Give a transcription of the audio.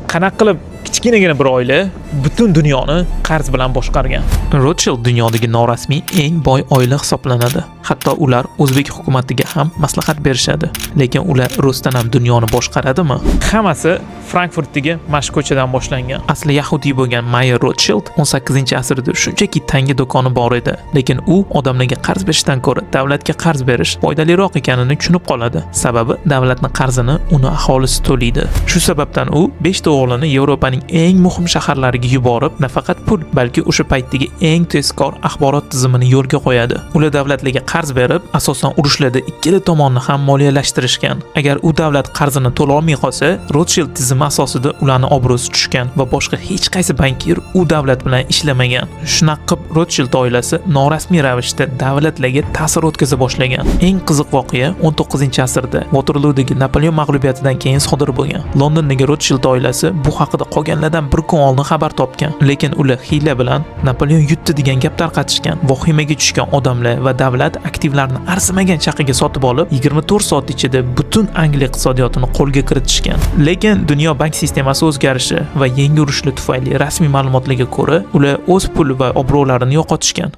Qanaqa qilib kichkinagina bir oila butun dunyoni qarz bilan boshqargan? Rothschild dunyodagi norasmiy eng boy oila hisoblanadi. Hatto ular o'zbek hukumatiga ham maslahat berishadi. Lekin ular rostdan ham dunyoni boshqaradimi? Hammasi Frankfurtdagi mana shu ko'chadan boshlangan. Asli yahudiy bo'lgan Mayer Rothschild 18-asrda shunchaki tanga do'koni bor edi, lekin u odamlarga qarz berishdan ko'ra davlatga qarz berish foydaliroq ekanini tushunib qoladi. Sababi davlatni qarzini uni aholisi to'laydi. Shu sababdan u 5 ta o'g'lini Yevropaning eng muhim shaharlariga yuborib, nafaqat pul, balki o'sha paytdagi eng tezkor axborot tizimini yo'lga qo'yadi. Ular davlatlarga qarz berib, asosan urushlarda ikkala tomonni ham moliyalashtirishgan. Agar u davlat qarzini to'lolmay qolsa, Rothschild tizimi asosida ularni obro'si tushgan va boshqa hech qaysi bankir u davlat bilan ishlamagan. Shunaqa qilib Rothschild oilasi norasmiy ravishda davlatlarga ta'sir o'tkaza boshlagan. Eng qiziq voqea 19-asrda Waterloodagi Napoleon mag'lubiyatidan keyin sodir bo'lgan. Londondagi Rothschild oilasi bu haqida qolganlardan bir kun oldin xabar topgan, lekin ular hiyla bilan Napoleon yutdi degan gap tarqatishgan. Vahimaga tushgan odamlar va davlat aktivlarni arzimagan chaqiga sotib olib, 24 soat ichida butun Angliya iqtisodiyotini qo'lga kiritishgan. Lekin dunyo bank sistemasi o'zgarishi va yangi urushlar tufayli rasmiy ma'lumotlarga ko'ra, ular o'z pul va obro'larini yo'qotishgan.